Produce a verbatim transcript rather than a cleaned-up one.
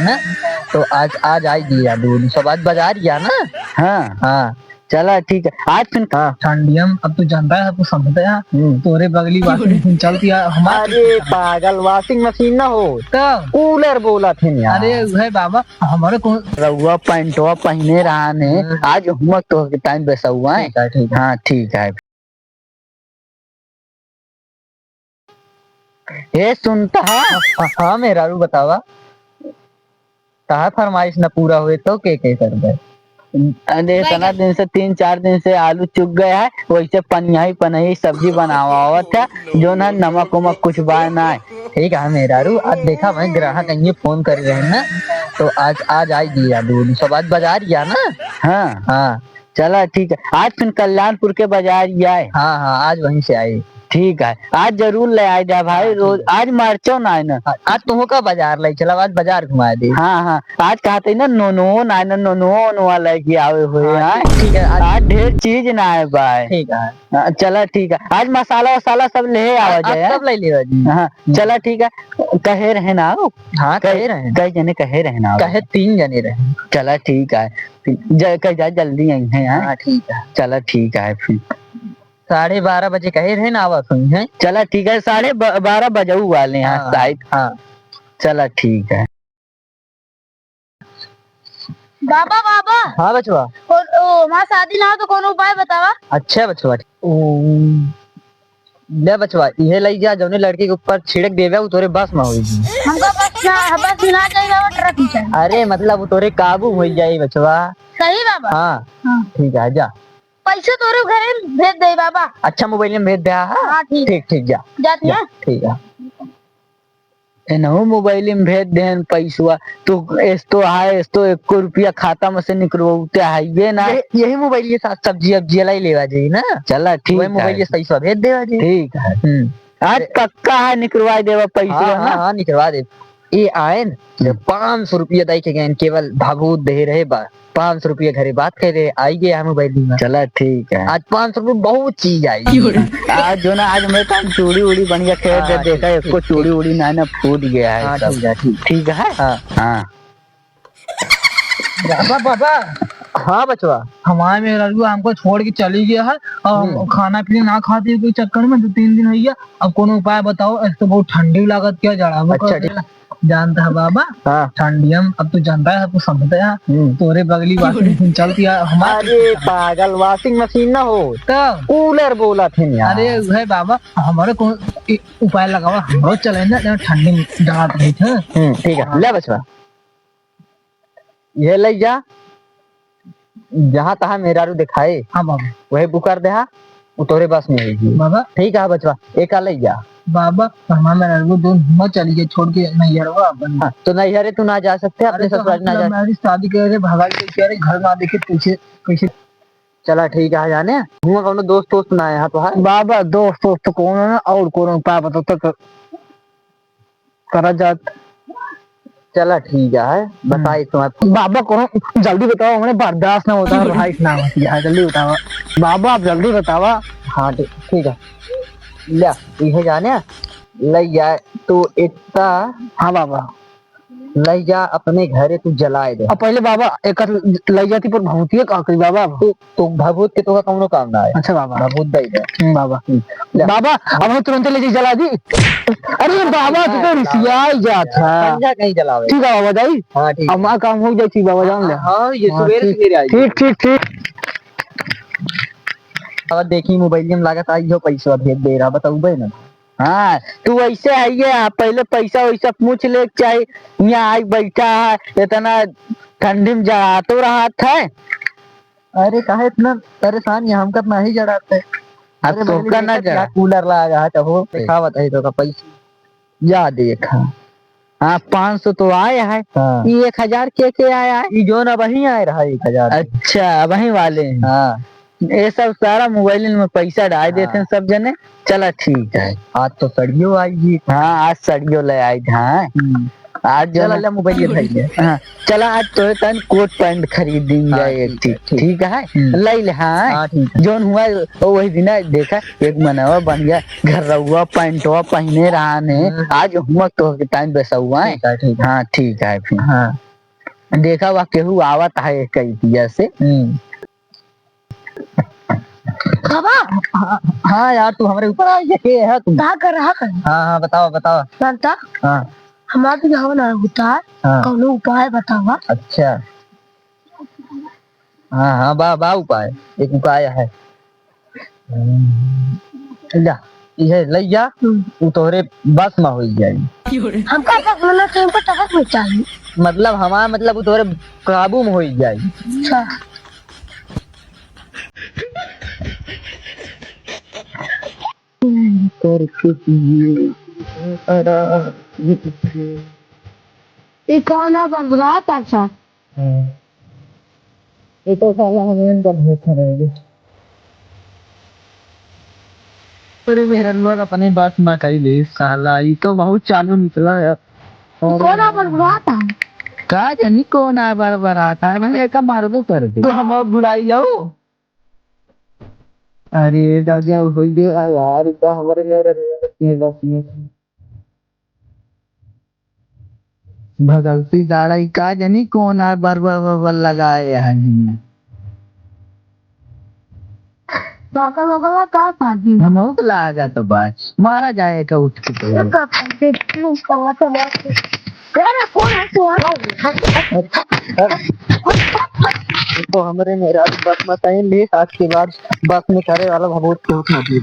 ना, तो आज, आज आई दिया दूध, सब आज बाजार गया ना। हाँ। हाँ। चला ठीक है, आज फिर हाँ। ठंडियम, अब तू जानता है, सबको समझता है। हम्म। तोरे बगली washing machine चलती है, हमारे अरे पागल, washing machine ना हो, तो? Cooler बोला थे यार। अरे वह बाबा, हमारे को रउआ पैंटवा पहने रहा ने, हाँ। आज हुमक तो के टाइम बेसउआ है। ठीक है, ठीक है। हाँ, ठीक है। ए, सुनता है? हाँ, हाँ, मेहरारू बतावा। तहार फरमाइश न पूरा होए तो के, के करबे? अरे, इतना दिन से, तीन चार दिन से आलू चुक गया है, वैसे पनियाही पनही सब्जी बनावावत है, जो ना नमक उमक कुछ बा ना है। ठीक है मेहरारू, आज देखा मैं ग्राहक ये फोन कर रहे हैं ना, तो आज, आज आई दिया दूध, सब आज बाजार गया ना। हाँ। हाँ। चला ठीक है, आज फिर कल्याणपुर के बाजार ही आए। हाँ, हाँ, आज वहीं से आए। ठीक है, आज जरूर ले आए जा भाई, हाँ, रोज। ठीक है। आज मरचो ना है ना। हाँ, आज तुमको का बाजार ले चला, आज बाजार घुमा दे। हाँ, हाँ, आज कहते ना नोनो ना है ना, नोनो नोआ लेके आवे हुए हाँ, हैं। ठीक, ठीक है, आज आज ढेर चीज ना है भाई। ठीक है। हाँ, चला ठीक है, आज मसाला वसाला सब ले आवा आज जाए, सब हाँ? ले लेवा जी। हाँ, हम्म। चला ठीक है, कहे रहे ना हो? हाँ, कहे कहे रहे। कई जने कहे रहे ना हो? कहे तीन जने रहे। चला ठीक है, ज-, कह जा जल्दी आई है, हाँ? हाँ, ठीक है। चला ठीक है फिर। साढ़े बारह बजे कहे रहे ना, आवा सुनी है। चला ठीक है, साढ़े ब-, बारह बजऊ वाले हैं हाँ, शायद। हाँ। चला ठीक है। बाबा, बाबा। हाँ बचवा। को-, ओ, हमार शादी ना हो तो कोनो उपाय बतावा। अच्छा बचवा। ओ, ले बचवा, इहे लई जा, जौने लड़की के ऊपर छिड़क देवे, उ तोरे बस में होई। हमका बस ना, बस में ना चाहिए बाबा, ट्रक ही चाहिए। अरे, मतलब, उ तोरे काबू होई जाई बचवा। सही बाबा? हाँ। हाँ। ठीक है, जा। पैसे तोरे घरे भेज दे बाबा। अच्छा, मोबाइल में भेज दे, हाँ? हाँ, ठीक। ठीक, ठीक, जा। जाती जा, है। ठीक है। एनहु मोबाइल में भेज देहन पैसवा। तू एस्तो है, एस्तो एको रुपया खाता में से निकलवाते हइये ना। ये-, यही मोबाइल के साथ सब्जी अब्जी लाई लेवा जाई ना। चला, ठीक वही मोबाइल है। के पैसवा भेज देवा जाई। ठीक है। हम्म। आज ए- पक्का है, निकलवा देवा पैसवा हाँ, ना। हाँ, हाँ, निकलवा दे। ये आए न, हम्म। पाँच सौ रुपया दई के गए न, केवल भाभूत दे रहे बा। पाँच सौ रुपया घरे बात करे, आई गया मोबाइल में। चला, ठीक है। आज पाँच सौ रुपया बहुत चीज आई। आज जो ना, आज मेरे काम चूड़ी उड़ी बढ़िया खेल हाँ, दे, हाँ, देखा, ठीक, एको ठीक, चूड़ी ठीक। उड़ी ना, ना फूट गया है हाँ, सब। ठीक है, ठीक। ठीक है? हाँ। हाँ। बाबा, बाबा। हाँ, बचवा। हमारे मेहरारू हमको छोड़ के चली गया है और हम हम्म। खाना पीना ना खाते हुए चक्कर में दो तीन दिन हो गया। अब कोनो उपाय बताओ, एक तो बहुत ठंडी लागत क्या, जड़ा वो अच्छा, कर ठीक। देला। जानता है बाबा, हाँ। ठंडियम, अब तू जानता है, सबको समझता है। हम्म। तोरे बगली washing machine चलती है, हमारे अरे पागल, washing machine ना हो, तो? Cooler बोला थे यार। अरे है बाबा, हमारे को ए-, उपाय लगावा, हमरो चले ना, जहाँ ठंडी में डांट रही थे। हम्म, ठीक है, हाँ। ले बचवा, ये ले जा। जहाँ तहाँ मेहरारू देखाए, हाँ बाबा। वही बुकार देहा, उ तोरे बस में होई। बाबा। ठीक है बचवा, एका लई जा। बाबा, हमार मेहरारू दोन हुआँ चली गई छोड़ के नैहरवा अपन। हाँ, तो नैहरे तू ना जा सकते, अरे अपने तो ससुराल हम ना जा। हमारी शादी करे रहे, भगाई के कह रहे, घर ना देखे, कैसे, कैसे? चला ठीक है, जाने हुआँ कौनो दोस्त वोस्त ना है यहाँ तो है? बाबा, दोस्त वोस्त तो कौनो ना, और कौनो उपाय बताओ तो। करा जात। चला ठीक है, बताई तुम्हारे। बाबा, कोनो जल्दी बताओ, हमने बर्दाश्त ना होता है, भाई, इतना मत किया, जल्दी बतावा। बाबा, आप जल्दी बतावा। हाँ, ठीक, ठीक है। ले, इहे जाने, ले जा, तू इतना हाँ बाबा। ले जा अपने घरे, तू जलाए दे। अब पहले बाबा, एक लई जाती पर भभूतिया का करी बाबा। तू तो भभूत के तोका कौनो काम ना है। अच्छा बाबा। भभूत दे दे। हम्म, बाबा। हम्म, ले। बाबा, अब हम तुरंत ले जाई जला दी। अरे बाबा, तू तो रिसियाई जात है। संझा कहीं जलावे। ठीक है बाबा, जाई। हाँ, ठीक अब है। हमार काम हो जाई, ठीक बाबा, जान ले। हाँ, हाँ, ये हाँ, सुबेरे ठीक, सुबेरे आई। ठीक, ठीक, ठीक। अब देखी मोबाइल में लागत आई हो पैसा भेज दे रहा, बताऊबे ना। हाँ, तू ऐसे है ये, पहले पैसा वैसा पूछ ले के चाही। यहाँ आई बैठा है, इतना ठंडी में जड़ातो रहत है। अरे काहे इतना परेशान है, हमका तो नहीं जड़ाते। अब अरे तोहका बगल में ना एक जड़ा। कूलर लगा है, तो हो ठीक। दिखावत है तो का पैसा। जा देखा। हाँ, पाँच सौ तो आए है। हाँ। ये एक हजार के के आया है? ये जो ना वही आए रहा एक हजार। अच्छा, वही वाले हैं। हाँ। ये सब सारा मोबाइल में पैसा डाल देते हैं हाँ। सब जने। चला ठीक है। आज तो सड़ियो आई जी। हाँ, आज सड़ियो ले आई थे, हाँ। हम्म। आज जो चला है ले मोबाइल ये भाई ले। हाँ, चला आज तोहे तन कोट पैंट खरीद दिन हाँ, जाए एक ठीक है, ठीक। ठीक है? हम्म। ले ले, हाँ। हाँ, ठीक है। जौन हुआ वही दिन है, देखा एक मनवा बन गया, घरवा पैंटवा पहने रहा ने, हम्म। आज हुआ तो के टाइम बेसौआ है। ठीक है, ठीक है। हाँ, ठीक है फिर। हाँ। देखा वह केहू आवत है कई दिया से। हम्म। बाबा। हाँ, हाँ यार, तू हमरे ऊपर आ गया, के है तू? का कर रहा कर? हाँ, हाँ, बताओ, बताओ। जानता? हाँ। हमार बियाह ना होता है, हाँ। कौनो उपाय बतावा। अच्छा। हाँ, हाँ, बा, बा उपाय, एक उपाय है। हम्म, जा, इहे लइ जा, हम्म। उ तोहरे बस में होई जाई। हमका बस में ना, हमको तहस में चाहिए। मतलब हमार मतलब उ तोहरे काबू में होई जाई। अच्छा। करके पिए आराम से। ये कौन है बबुआ, पाछा? हाँ। ये तो साला हमें इनका भूत है रे। अरे मेहरनवा अपने बात ना कही ले साला, ये तो बहुत चालू निकला यार। कौन है बबुआ था? का जानी कौन है बड़बड़ाता है, मैंने एका मारबो कर दे। तो हम अब बुलाई जाओ। अरे दादा, होई गया यार, ई का हमरे घर रे, ये बस ये। भगवती दादा, ई का जानी कौन आ बर बर बर बर लगाए हैं। पागल हो गया का पाजी? हमहू के लागा तो बात, मारा जाए का उठ के तो। तो का पाजी, तू कहा तो बात। अरे कौन है तू? तो हमरे मेहरारू बस में तय ले, आज के बाद बस में चढ़े वाला भभूत के उठा दे।